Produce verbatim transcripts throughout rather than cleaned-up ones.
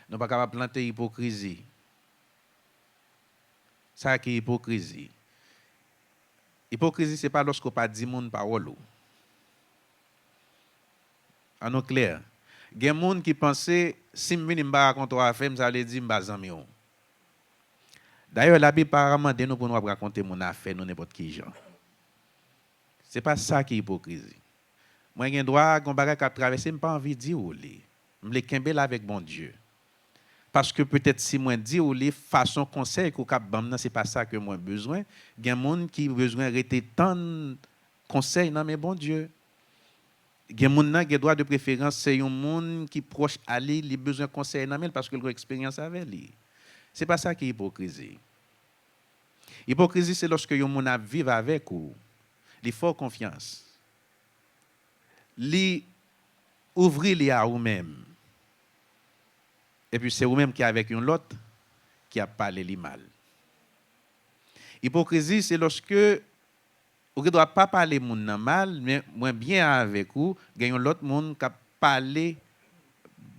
Nou pa kapab plante ipokrizi. Sa ki ipokrizi? Ipokrizi se pa lòske w pa di moun pawòl ou. An nou klè, gen moun ki panse, si m vini m pa rakonte w afè m, sa vle di m pa zanmi w. Dayè, Labib pa mande nou pou nou ap rakonte moun afè nou nenpòt ki jan. Se pa sa ki ipokrizi. Mwen gen dwa gen yon bagay k ap travèse m, pa anvi di w li. M vle kenbe l avèk Bondye. Paske petèt si mwen di w li, fason konsèy ke w k ap ban m nan, se pa sa ke mwen bezwen. Gen moun ki bezwen rete tann konsèy nan men Bondye. Gen moun nan gen dwa de preferans se yon moun ki pwòch a li, li bezwen konsèy nan men l paske l gen eksperyans avè li. Se pa sa ki ipokrizi. Ipokrizi se lòske yon moun ap viv avèk ou, li fè w konfyans, li ouvri li a ou menm, epi se ou menm ki avèk yon lòt ki ap pale li mal. Ipokrizi se lòske ou gen dwa pa pale moun nan mal, men mwen byen avèk ou, gen yon lòt moun k ap pale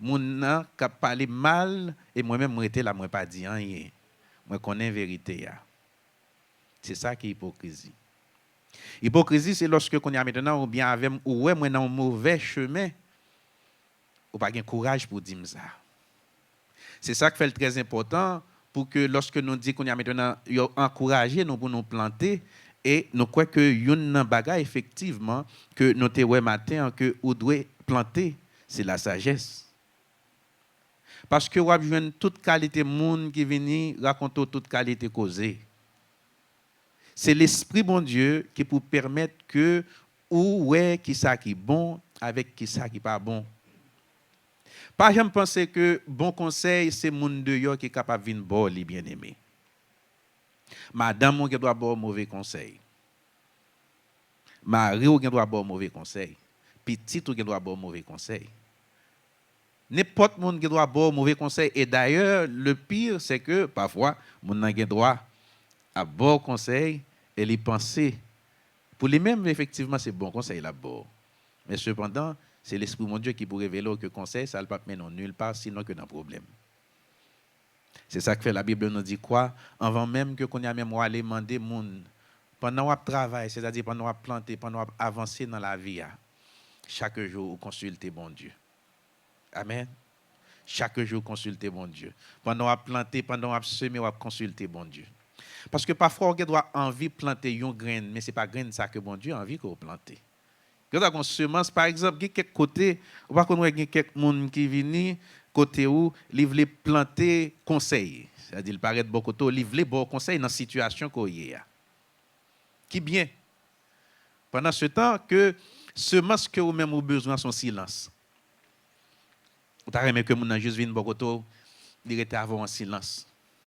moun nan, k ap pale mal, e mwen menm mwen rete la, mwen pa di anyen. Mwen konnen verite a. Se sa ki ipokrizi. Ipokrizi se lòske kounye a mentenan ou byen avè m, ou wè mwen nan yon movè chemen, ou pa gen kouraj pou di m sa. Se sa k fè l trè enpòtan pou ke lòske nou di kounye a mentenan yo ankouraje nou pou nou plante, e nou kwè ke youn nan bagay efektivman ke nou te wè maten an ke ou dwe plante, se lasajès. Paske w ap jwenn tout kalite moun ki vini rakonte w tout kalite koze. Se Lespri Bondye ki pou pèmèt ke ou wè kisa ki bon avèk kisa ki pa bon. Pa janm panse ke bon konsèy se moun deyò ki kapab vin ba w li, byeneme. Madanm ou gen dwa ba w move konsèy. Mari w gen dwa ba w move konsèy. Pitit ou gen dwa ba w move konsèy. Nenpòt moun gen dwa ba w move konsèy. E dayè, le pire, se ke pafwa, moun nan gen dwa ap ba w konsèy e li panse, pou li menm, efektivman, se bon konsèy l ap ba w. Men sepandan, se Lespri Bondye ki pou revele w ke konsèy sa a, l p ap mennen w nilpa, sinon ke nan pwoblèm. Se sa k fè Labib nou di kwa, anvan menm ke kounye a menm w ale mande moun, pandan w ap travay, sètadi pandan w ap plante, pandan w ap avanse nan lavi a, chak jou ou konsilte Bondye. Amèn. Chak jou konsilte Bondye. Pandan w ap plante, pandan w ap seme, w ap konsilte Bondye. Paske pafwa w gen dwa anvi plante yon grenn, men se pa grenn sa ke Bondye anvi ke w plante. Gen dwa gen yon semans, pa egzanp, gen kèk kote, ou pa konn wè gen kèk moun ki vini kote ou, li vle plante konsèy. Sètadi, li parèt bò kote w, li vle ba w konsèy nan sitiyasyon ke w ye a. Ki byen. Pandan se tan ke semans ke ou menm ou bezwen se yon silans. Ou ta renmen ke moun nan jis vin bò kote w, li rete avè w an silans.